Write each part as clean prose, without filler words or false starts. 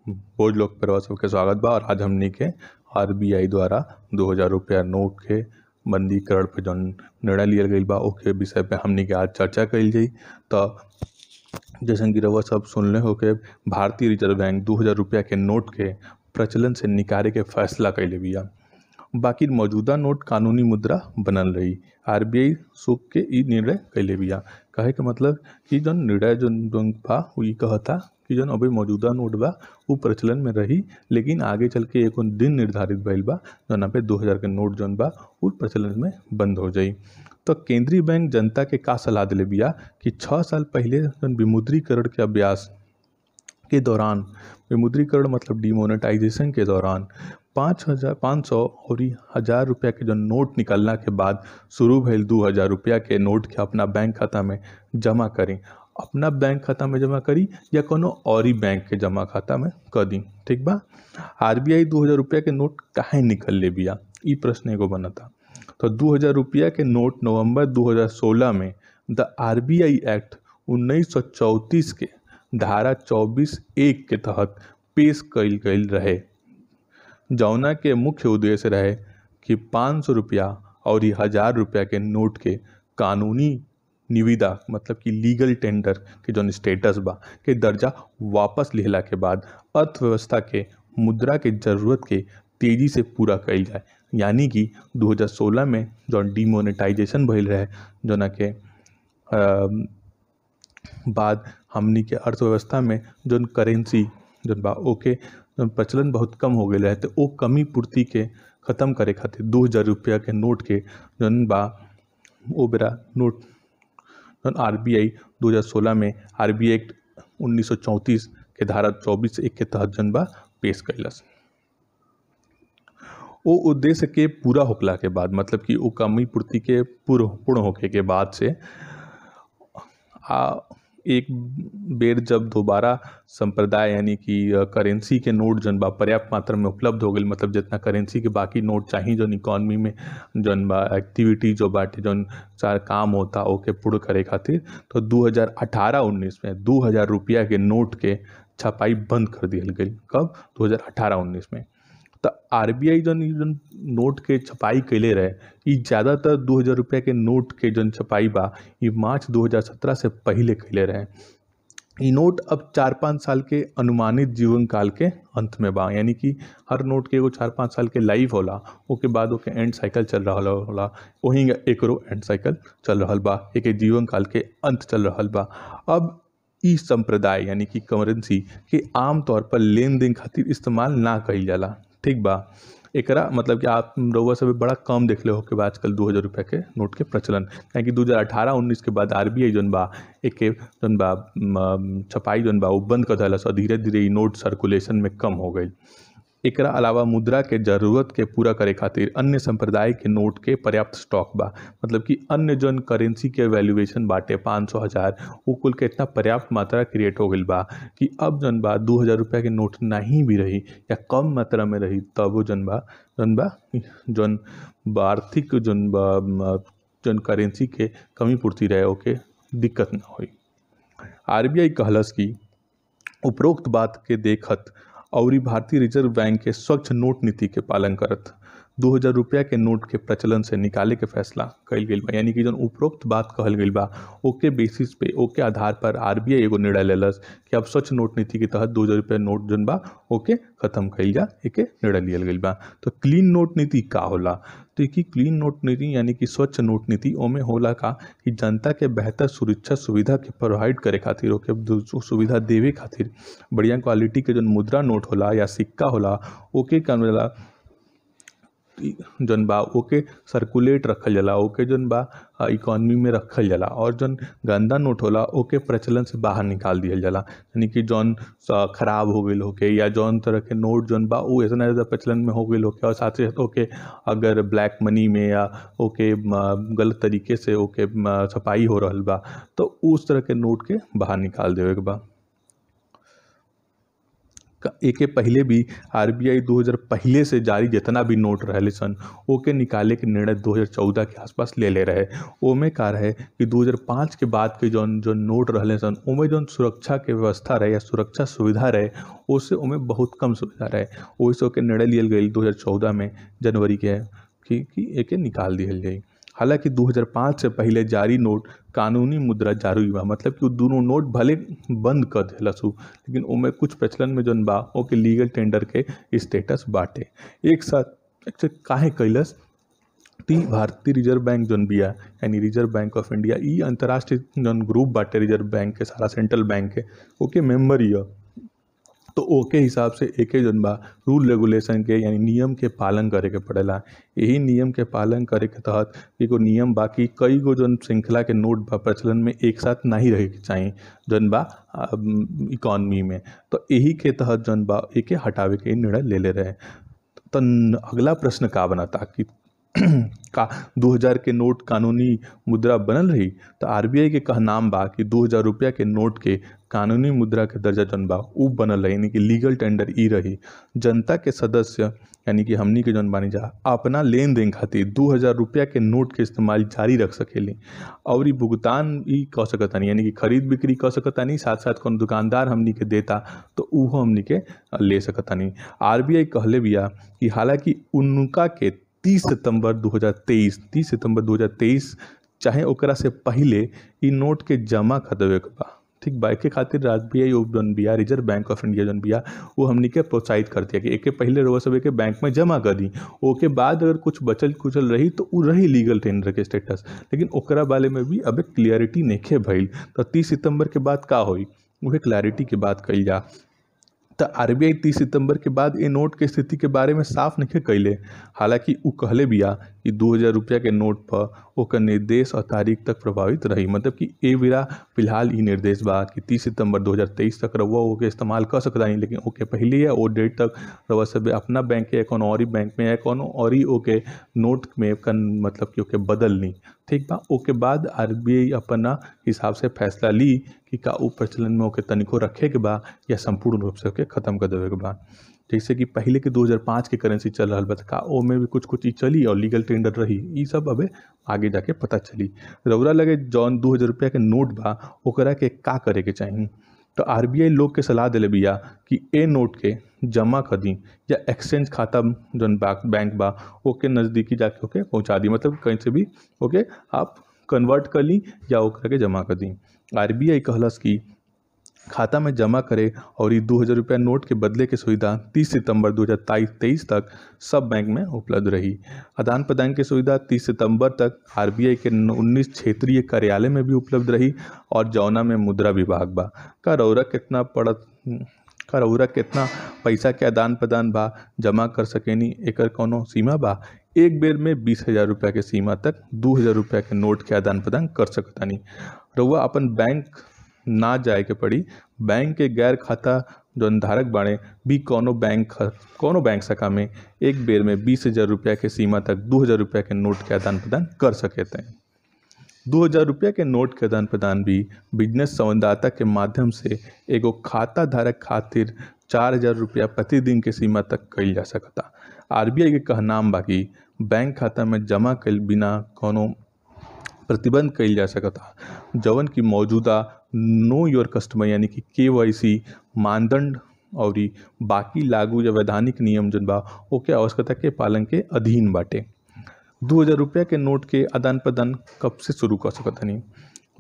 भोज लोक परिवार सबके स्वागत बा। और आज हमनी के आरबीआई द्वारा 2000 रुपया नोट के बंदीकरण पे जौन निर्णय लियल गईल बा ओके विषय पे हमनी के आज चर्चा कईल जाई। तो जैसन कि रउआ सब सुनले होके भारतीय रिजर्व बैंक 2000 रुपया के नोट के प्रचलन से निकाले के फैसला कइले बिया। बाकी मौजूदा नोट कानूनी मुद्रा बनल रही। आरबीआई सुख के ई निर्णय कइले बिया। कहे के मतलब कि जौन निर्णय जौन जौन बा उ ई कहता कि जौन अभी मौजूदा नोट बा उ प्रचलन में रही, लेकिन आगे चल के एगो दिन निर्धारित भइल बा जौना पे 2000 के नोट जौन बा उ प्रचलन में बंद हो जाई। तो केंद्रीय बैंक जनता के का सलाह दिले बिया कि 6 साल पहले जौन विमुद्रीकरण के अभ्यास के दौरान, विमुद्रीकरण मतलब डिमोनेटाइजेशन के दौरान 5,500 और 1000 रुपया के जो नोट निकलना के बाद शुरू भइल 2000 रुपया के नोट के अपना बैंक खाता में जमा करी, अपना बैंक खाता में जमा करी या कोनो और ही बैंक के जमा खाता में कर दी। ठीक बा। आरबीआई 2000 रुपया के नोट काहे निकल ले बिया, ई प्रश्न एगो बनता। तो 2000 रुपया के नोट नवंबर 2016 में द आरबीआई एक्ट 1934 के धारा 24(1) के तहत पेश कईल गईल रहे, जौना के मुख्य उद्देश्य रहे कि 500 रुपया और 1000 रुपया के नोट के कानूनी निविदा मतलब कि लीगल टेंडर के जौन स्टेटस बा के दर्जा वापस लेहला के बाद अर्थव्यवस्था के मुद्रा के जरूरत के तेजी से पूरा कईल जाए। यानी कि 2016 में जौन डिमोनेटाइजेशन भइल रहे जौना के बाद हमनी के अर्थव्यवस्था में जौन करेंसी जौन बा ओके प्रचलन बहुत कम हो गए रहे, तो वो कमी पूर्ति के ख़त्म करे खातिर 2000 रुपया के नोट के जौन बा ओ बेरा नोट जौन आरबीआई 2016 में आरबीआई एक्ट 1934 के धारा 24(1) के तहत जौन बा पेश कैलस। वो उद्देश्य के पूरा होखला के बाद मतलब कि वो कमी पूर्ति के पूर्ण होखे के बाद से एक बेर जब दोबारा संप्रदाय यानी कि करेंसी के नोट जौन बा पर्याप्त मात्रा में उपलब्ध हो गई, मतलब जितना करेंसी के बाकी नोट चाहिए जौन इकॉनमी में जौन बा एक्टिविटी जो बाटे जौन सारा काम होता ओके पूर्ण करे खातिर, तो 2018-19 में 2000 रुपया के नोट के छपाई बंद कर दिहल गई। कब? 2018-19 में। तो आरबीआई जौन जौन नोट के छपाई कैले रहे ई ज़्यादातर 2000 रुपया के नोट के जौन छपाई बा ई मार्च 2017 से पहले कैले रहे। ई नोट अब 4-5 साल के अनुमानित जीवन काल के अंत में बा, यानी कि हर नोट के एगो 4-5 साल के लाइफ होला, ओके बाद ओके एंड साइकिल चल रहा होला, वहीं एकरो एंड साइकिल चल रहा बा, एक जीवन काल के अंत चल रहा बा। अब ई संप्रदाय यानी कि करेंसी के आम तौर पर लेन देन खातिर इस्तेमाल ना कईल जाला। ठीक बा। एकरा मतलब कि आप रउआ सब बड़ा कम देख ले हो कि आजकल 2000 रुपया के नोट के प्रचलन, काहे कि 2018-19 के बाद आरबीआई जौन बा एके जौन बा छपाई जौन बा वो बंद कर देलस और धीरे धीरे ई नोट सर्कुलेशन में कम हो गई। एकरा अलावा मुद्रा के जरूरत के पूरा करे खातिर अन्य संप्रदाय के नोट के पर्याप्त स्टॉक बा, मतलब कि अन्य जौन करेंसी के वैल्यूएशन बाटे 500 1000 वो कुल के इतना पर्याप्त मात्रा क्रिएट हो गई बा कि अब जौन बा 2000 रुपया के नोट नहीं भी रही या कम मात्रा में रही तब जौन बा आर्थिक जौन बा जौन करेंसी के कमी पूर्ति रहे ओके दिक्कत ना होई। आरबीआई कहलस कि उपरोक्त बात के देखत और भारतीय रिजर्व बैंक के स्वच्छ नोट नीति के पालन करत 2000 रुपया के नोट के प्रचलन से निकाले के फैसला कईल गईल बा। यानी कि जौन उपरोक्त बात कहल गईल बा ओके बेसिस पे ओके आधार पर आरबीआई एगो निर्णय लेलस कि अब स्वच्छ नोट नीति के तहत 2000 रुपया नोट जौन बा ओके ख़त्म कईल जा, एके निर्णय लियल गईल बा। तो क्लीन नोट नीति का होला? तो कि क्लीन नोट नीति यानी कि स्वच्छ नोट नीति ओमे होला का कि जनता के बेहतर सुरक्षा सुविधा के प्रोवाइड करे खातिर ओके सुविधा देवे खातिर बढ़िया क्वालिटी के जौन मुद्रा नोट होला या सिक्का होला ओके का होला जौन बा ओके सर्कुलेट रखल जाला, ओके जौन बा इकॉनमी में रखल जाला, और जौन गंदा नोट होला ओके प्रचलन से बाहर निकाल दिहल जाला। यानी कि जौन खराब हो गई होके या जौन तरह के नोट जौन बा वो इतना ज़्यादा प्रचलन में हो गई होके और साथ ही साथ ओके अगर ब्लैक मनी में या ओके गलत तरीके से ओके छपाई हो रहल बा तो उस तरह के नोट के बाहर निकाल देवे के बा। एके पहले भी आरबीआई 2000 पहले से जारी जितना भी नोट रहे सन ओके निकाले के निर्णय 2014 के आसपास ले ले रहे। ओमे का रहे कि 2005 के बाद के जौन जो नोट रहे सन ओमे जौन सुरक्षा के व्यवस्था रहे या सुरक्षा सुविधा रहे ओसे ओमे बहुत कम सुविधा रहे। ओहिसे ओके निर्णय लियल गई 2014 में जनवरी के कि एके निकाल दिहल जाई। हालांकि 2005 से पहले जारी नोट कानूनी मुद्रा जारी बा, मतलब कि दोनों नोट भले बंद कर देलस लेकिन ओमे कुछ प्रचलन में जौन बा ओके लीगल टेंडर के स्टेटस बाटे। एक साथ काहे कैलस ती भारतीय रिजर्व बैंक जौन बिया यानी रिजर्व बैंक ऑफ इंडिया ई अंतर्राष्ट्रीय जौन ग्रुप बाटे रिजर्व बैंक के सारा सेंट्रल बैंक के ओके मेंबर ही, तो ओके हिसाब से एके जौन बा रूल रेगुलेशन के यानी नियम के पालन करे के पड़ेला। यही नियम के पालन करे के तहत एगो नियम बा कि कई गो जौन श्रृंखला के नोट बा प्रचलन में एक साथ नहीं रहे के चाहिए जौन बा इकॉनमी में, तो यही के तहत जौन बा एके हटावे के निर्णय ले ले रहे। तो अगला प्रश्न का बनाता कि का 2000 के नोट कानूनी मुद्रा बनल रही, तो आरबीआई के कहनाम बा कि 2000 रुपया के नोट के कानूनी मुद्रा के दर्जा जौन बा उ बनल रही, यानी कि लीगल टेंडर ई रही। जनता के सदस्य यानी कि हमनी के जौन बानी जा अपना लेन देन खातिर 2000 रुपया के नोट के इस्तेमाल जारी रख सकेली और ई भुगतान ई कर सकतानी, यानी कि खरीद बिक्री कर सकतानी, साथ साथ कौन दुकानदार हमनी के देता तो उहो हमनी के ले सकतानी। आरबीआई कहले बिया कि हालांकि उनका के 30 सितंबर 2023 चाहे ओकरा से पहले ई नोट के जमा कर देवे के बा, ठीक बा। एके खातिर आरबीआई जौन बिया रिजर्व बैंक ऑफ इंडिया जौन बिया वो हमनी के प्रोत्साहित करती है कि एके पहले रउआ सब एके बैंक में जमा कर दी, ओके बाद अगर कुछ बचल कुचल रही तो उ रही लीगल टेंडर के स्टेटस, लेकिन ओकरा बारे में भी अबे क्लियरिटी नइखे भइल। तो 30 सितंबर के बाद का होई उहे क्लैरिटी के बात कइल जा। तो आरबीआई 30 सितंबर के बाद ये नोट के स्थिति के बारे में साफ नहीं कैले, हालांकि उ कहले बिया कि 2000 रुपया के नोट पर ओकर निर्देश और तारीख तक प्रभावित रही, मतलब कि ए बेरा फिलहाल ई निर्देश बा कि 30 सितंबर 2023 तक रउआ ओके इस्तेमाल कर सकता, लेकिन ओके पहले या ओ डेट तक रउआ सब अपना बैंक या कोनो और बैंक में या कोनो और ओके नोट में मतलब कि ओके बदल ली, ठीक बा। ओके बाद आरबीआई अपना हिसाब से फैसला ली कि का उ प्रचलन में ओके तनिको रखे के बा या संपूर्ण रूप से ओके ख़त्म कर देवे के बा। जैसे कि पहले के 2005 के करेंसी चल रहा बा का ओमे भी कुछ कुछ चली और लीगल टेंडर रही, ई सब अबे आगे जाके पता चली। रउरा लगे जौन 2000 रुपया के नोट बा ओकरा के का करे के चाही, तो आरबीआई लोग के सलाह दिले बिया कि ए नोट के जमा कर दी या एक्सचेंज खाता जौन बैंक बा ओके नज़दीकी जाके ओके पहुँचा दी, मतलब कहीं से भी ओके आप कन्वर्ट कर ली या ओकरा के जमा कर दी। आरबीआई कहलस कि खाता में जमा करे और ये 2000 रुपया नोट के बदले के सुविधा 30 सितंबर 2023 तक सब बैंक में उपलब्ध रही। आदान प्रदान की सुविधा 30 सितंबर तक आरबीआई के 19 क्षेत्रीय कार्यालय में भी उपलब्ध रही और जौना में मुद्रा विभाग बा। का रउरा कितना पड़त, का रउरा कितना पैसा के आदान प्रदान बा जमा कर सकेनी, एकर कोनो सीमा बा? एक बेर में 20,000 रुपया के सीमा तक 2000 रुपया के नोट के आदान प्रदान कर सकतानी। रउआ अपन बैंक ना जाए के पड़ी, बैंक के गैर खाता जौन धारक बाड़े भी कोनो बैंक शाखा में एक बेर में 20,000 रुपया के सीमा तक 2000 रुपया के नोट के आदान प्रदान कर सकते हैं। 2000 रुपया के नोट के आदान प्रदान भी बिजनेस संवाददाता के माध्यम से एगो खाता धारक खातिर 4000 रुपया प्रतिदिन के सीमा तक कइल जा सकता। आरबीआई के कहनाम बाकी बैंक खाता में जमा कइल बिना कोनो प्रतिबंध कइल जा सकता, जवन की मौजूदा नो your customer यानी कि केवाईसी मानदंड और बाकी लागू या वैधानिक नियम जन बा ओके आवश्यकता के पालन के अधीन बाटे। 2000 रुपया के नोट के आदान प्रदान कब से शुरू कर सकत हनी?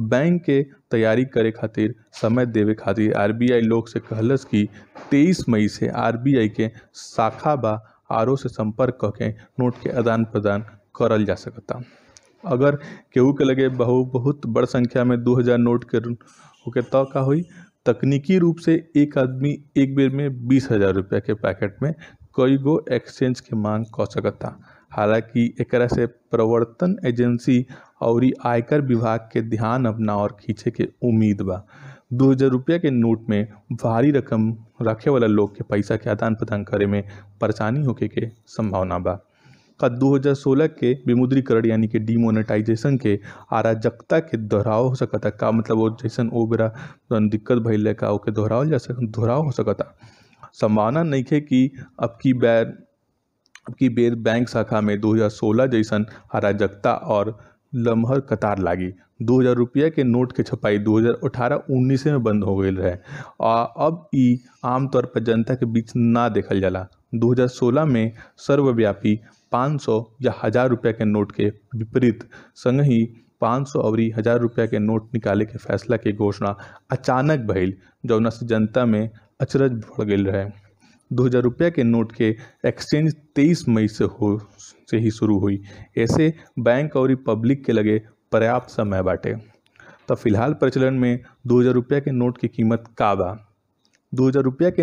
बैंक के तैयारी करे खातिर समय देवे खातिर आरबीआई लोग से कहलस कि 23 मई से आरबीआई के शाखा बा आरओ से संपर्क करके नोट के आदान प्रदान करल जा सकता। अगर केहू के लगे बहुत बड़ संख्या में 2000 नोट के ओके तो का होई? तकनीकी रूप से एक आदमी एक बेर में 20,000 रुपया के पैकेट में कई गो एक्सचेंज के मांग कर सकता। हालांकि एकरा से प्रवर्तन एजेंसी और आयकर विभाग के ध्यान अपना और खींचे के उम्मीद बा। 2000 रुपया के नोट में भारी रकम रखे वाला लोग के पैसा के आदान प्रदान करे में परेशानी होके के संभावना बा। का 2016 के विमुद्रीकरण यानी कि डीमोनेटाइजेशन के अराजकता के दोहराव हो सकता? का मतलब वो जैसन ओ बेरा दिक्कत भइल का ओके दोहरावल जा सक दोहराव हो सकता? संभावना नइखे कि अब की बेर बैंक शाखा में 2016 जैसन अराजकता और लमहर कतार लागी। 2000 रुपया के नोट के छपाई 2018-19 में बंद हो गई रहे आ अब ई आमतौर पर जनता के बीच ना देखल जाला। 2016 में सर्वव्यापी 500 या 1000 रुपया के नोट के विपरीत संग ही 500 और 1000 रुपया के नोट निकाले के फैसला के घोषणा अचानक भइल, जौना से जनता में अचरज बढ़ गई रहे। 2000 रुपया के नोट के एक्सचेंज 23 मई से ही शुरू हुई। ऐसे बैंक और पब्लिक के लगे पर्याप्त समय बाटे। तो फिलहाल प्रचलन में 2000 रुपया के नोट की कीमत का बा? 2000 रुपया के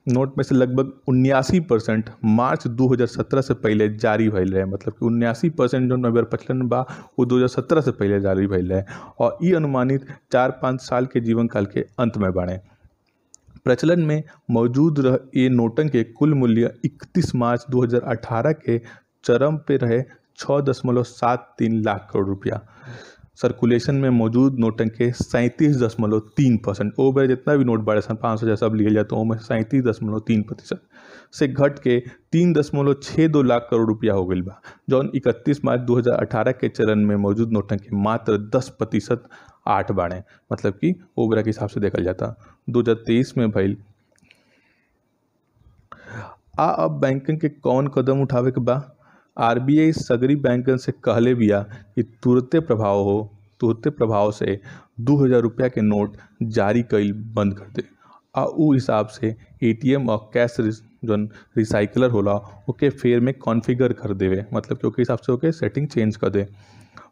नोट में से लगभग 79% मार्च 2017 से पहले जारी भइल रहे। मतलब कि 79% जो नंबर प्रचलन बा वो 2017 से पहले जारी भइल रहे और ये अनुमानित 4-5 साल के जीवन काल के अंत में बाड़े। प्रचलन में मौजूद रह ये नोटन के कुल मूल्य 31 मार्च 2018 के चरम पे रहे 6.73 लाख करोड़ रुपया। सर्कुलेशन में मौजूद नोटन के 37.3% ओ बेर जितना भी नोट बाड़े सन 500 सब लिया जाए तो ओमे 37.3% से घट के 3.62 लाख करोड़ रुपया हो गई बा, जौन 31 मार्च 2018 के चरण में मौजूद नोटन के मात्र 10% 8 बाड़े। मतलब कि ओ बेरा के हिसाब से देखल जाता 2023 में भइल। आ अब बैंकन के कौन कदम उठावे के बा? आरबीआई सगरी बैंकन से कहले बिया कि तुरते प्रभाव से 2000 रुपया के नोट जारी कईल बंद कर दे आ उ हिसाब से एटीएम और कैश जौन रिसाइकलर होला ओके फेर में कॉन्फ़िगर कर देवे। मतलब कि ओके हिसाब से ओके सेटिंग चेंज कर दे।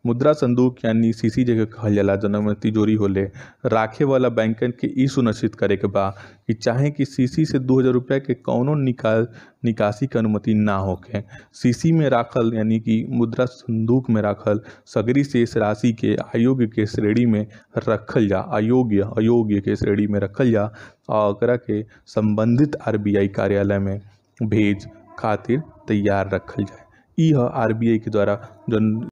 मुद्रा संदूक यानी सीसी जगह कहल जाला, जौन में तिजोरी होले राखे वाला बैंकन के ई सुनिश्चित करे के बा कि चाहे कि सीसी से 2000 रुपया के कौनो निकासी के अनुमति ना होके। सीसी में राखल यानी कि मुद्रा संदूक में राखल सगरी शेष राशि के अयोग्य के श्रेणी में रखल जा, अयोग्य के श्रेणी में रखल जा और ओकरा के संबंधित आरबीआई कार्यालय में भेज खातिर तैयार रखल जाए। ई ह आरबीआई के द्वारा जौन